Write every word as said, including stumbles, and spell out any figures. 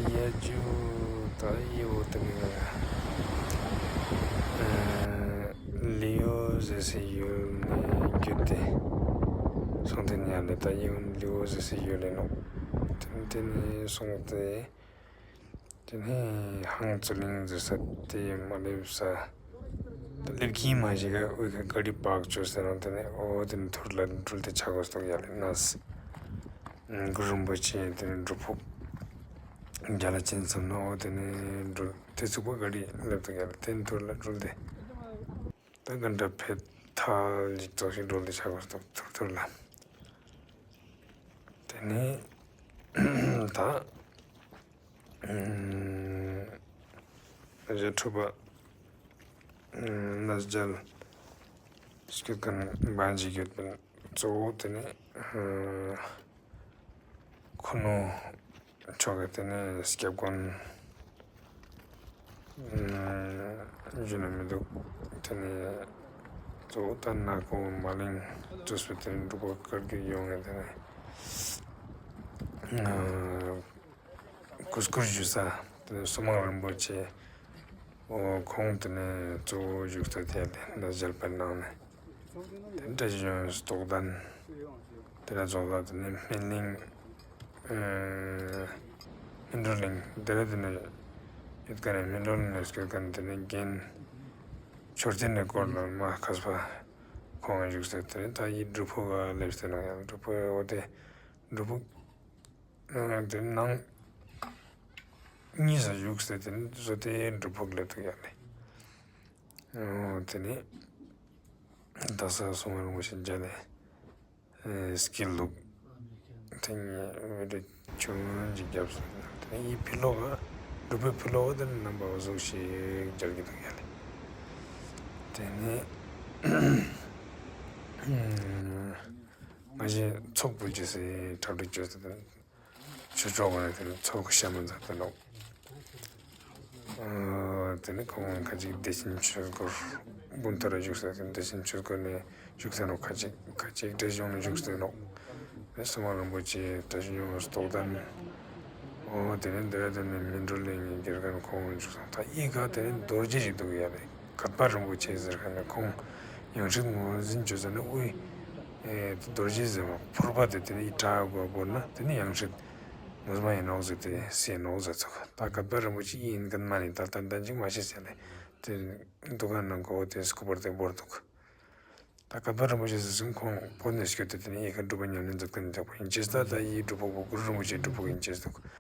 ཡ་ཇུ་ད་ཡོ་ཏེ་ནེ་ཨ་ལི་ཡོ་ཟེར་སའི་ཡུལ་ནེ་རྒྱུད་དེ་སོང་སྟེ་ནེ་ཡ་ལེ་ད་ཡོ་ལི་ཡོ་ཟེར་སའི་ཡུལ་ལེ་ནོག། ཏེ་ནེ་ཏེ་ནེ་སོང་སྟེ་ཏེ་ནེ་ཧང་ཙུ་ལིང་ཟེར་ས་ཏེ་མ་ལེབ་ས། ད་ལེབ་ཁན་མ་ཞིག་ག་འོ་ཁ་ག་རི་པག་ཅོས་ཏེ་ནང་ཏེ་ནེ་འོ་ཏེ་ནེ་ཐུར་ལ་འགྲུལ་ཏེ་ཆ་གོས་ཏོག་ཡ་ལེ་ནས། གུ་རུ་རིན་པོ་ཆེ་ཏེ་ནེ་སྒྲུབ་ཕུག་རྒྱ་ལ་ཅན་སམ་ན་འོ་ཏེ་ནེ་འགྲུལ་ཏེ་ཚུག་པ་ག་རི་ལེབ་ཏོག་ཡ་ལེ་ཏེ་ནེ་ཐུར་ལ་འགྲུལ་ཏེ། ད་ག་འདྲ་ཕེ་ཐལ་ཞིག་ཙོགས་ཤིག་འགྲུལ་ཏེ་ཆ་གོས་ཏོག་ཐུར་ཐུར་ལ། ཏེ་ནེ་ད་ཨ་ཞ་ཁྲོ་བ་ཨ་ནས་མཇལ་སྐྱོད་ཁན་བན་ཅིག་ཡོད་པིན། གཙོ་བོ་ཏེ་ནེ་ཨ་ཁུ་ནུ་ཕྱོགས་ཀྱི་ཏེ་ནེ་སྐྱབས་མགོན་ཨ་ཞུ་ན་མི་དུག། ཏེ་ནེ་གཙོ་བོ་ད་ནག་པོ་མ་ལིང་ཙོགས་པོ་ཏེ་ནེ་འབྲུག་པ་བཀའ་བརྒྱུད་ཡོང་ངེ་ཏེ་ནེ་ཨ་གུས་བཀུར་ཞུ་ས་ཏེ་ནེ་སོ་མང་རིན་པོ་ཆེ་འོ་ཁོང་ཏེ་ནེ་གཙོ་བོ་བཞུགས་ས་ཏེ་ལེ་ད་མཇལ་པའི་ནང་ནེ་ཏེ་བཀྲ་ཤིས་ལྗོངས་རྟོགས་ལྡན་ཏེ་ལ་རྫོགས་ལ་ཏེ་ནེ་སྨིན་གླིང་ཨ་སྨིན་གྲོལ་གླིང་ཏེ་ལ་ཏེ་ནེ་ཡོད་ཁན་ནི་སྨིན་གྲོལ་གླིང་ནེ་སྐྱོད་ཁན་ཏེ་ནེ་རྒན་མཆོད་རྟེན་ནི་སྐོར་ལ་མ་མཁས་པ་ཁོང་ང་བཞུགས་ས་ཏེ་ནེ་ད་ཡི་སྒྲུབ་ཕུག་ག་ལེབས་ཏེ་ནོག་ཡང་སྒྲུབ་ཕུག་འོ་ཏེ་སྒྲུབ་ཕུག་ཨ་ཏེ་ནང་གཉིས་སུ་བཞུགས་ཏེ་ཏེ་ནེ་བཟོ་ཏེ་སྒྲུབ་ཕུག་ལེབས་ཏེ་ཡ་ལེ། འོ་ཏེ་ནེ་ད་ས་སོ་མང་རིན་པོ་ཆེ་མཇལ་ལེ་ཨ་སྐྱིད་ལུག་ཏེ་ནེ་བི་ཌིའོ་ཆུང་ངུན་ཅིག་རྒྱབ་སོང་། ཏེ་ནེ་ཡི་ཕི་ལོག་ག་སྒྲུབ་ཕུག་ཕི་ལོག་ག་ཏེ་ནེ་རྣམ་པ་འོ་ཟུག་ཤིག་མཇལ་གྱི་དུག་ཡ་ལེ། ཏེ་ནེ་ང་ཞའི་ཚོགས་ཕུལ་ཅེས་སི་གྲ་སྒྲིག་ཅོས་ཏེ་ཆོས་ཕྱོགས་ནེ་ཏེ་ནེ་ཚོགས་ཤ་མ་ཛད་ཏེ་ནོག། ཨ་ཏེ་ནེ་ཁོང་ཁ་ཅིག་བདེ་ཆེན་ཆོས་སྒོར་དགོན་ཐོ་རེ་བཞུགས་ས་ཏེ་བདེ་ཆེན་ཆོས་སྒོར་ནེ་བཞུགས་ས་ནོག། ཁ་ཅིག་ཁ་ཅིག་བཀྲ་ཤིས་ལྗོངས་ནེ་བཞུགས་ས་ནོག། ཏེ་སོ་མང་རིན་པོ་ཆེ་བཀྲ་ཤིས་ལྗོངས་རྟོགས་ལྡན་འོ་ཏེ་ནེ་ཏེ་ར་ཏེ་ནེ་སྨིན་གྲོལ་གླིང་ངི་དགེ་རྒན་ཁོང་བཞུགས་ས་ད་ཡི་ག་ཏེ་ནེ་རྡོ་རྗེ་ཞིག་དུག་ཡ་ལེ། གད་པ་རིན་པོ་ཆེ་ཟེར་ཁན་ནི་ཁོང་ཡང་སྲིད་ངོས་འཛིན་ཅོས་ས་ནི་དབུས་ཨེ་རྡོ་རྗེ་ཟེར་མ་ཕུར་པ་ཏེ་ཏེ་ནེ་ཡི་བྲག་གོ་བོར་ན་ཏེ་ནེ་ཡང་སྲིད་ངོས་མ་ཨིན་ནོག་ཟེར་ཏེ་སེ་ནོག་ཟེར་ཚུག། ད་གད་པ་རིན་པོ་ཆེ་ཨིན་ཁན་མ་ནེ་ད་ཏན་ཏན་ཅིག་མ་ཤེས་ཟེར་ལེ། ཏེ་འདུ་ཁང་ནང་གོ་བོ་ཏེ་སྐུ་པར་ཏེ་བོར་དུག། ད་གད་པ་རིན་པོ་ཆེ་ཟེར་སུང་ཁོང་བོད་ནེ་སྐྱོད་དེ་ཏེ་ནེ་ཡི་ག་སྒྲུབ་པ་ཉམས་ལེན་མཛད་ཁན་ནི་ཇག་པོ་ཨིན་ཅེས་ད་ད་ཡི་སྒྲུབ་ཕུག་པོ་གུ་རུ་རིན་པོ་ཆེ་སྒྲུབ་ཕུག་ཨིན་ཅེས་དུག།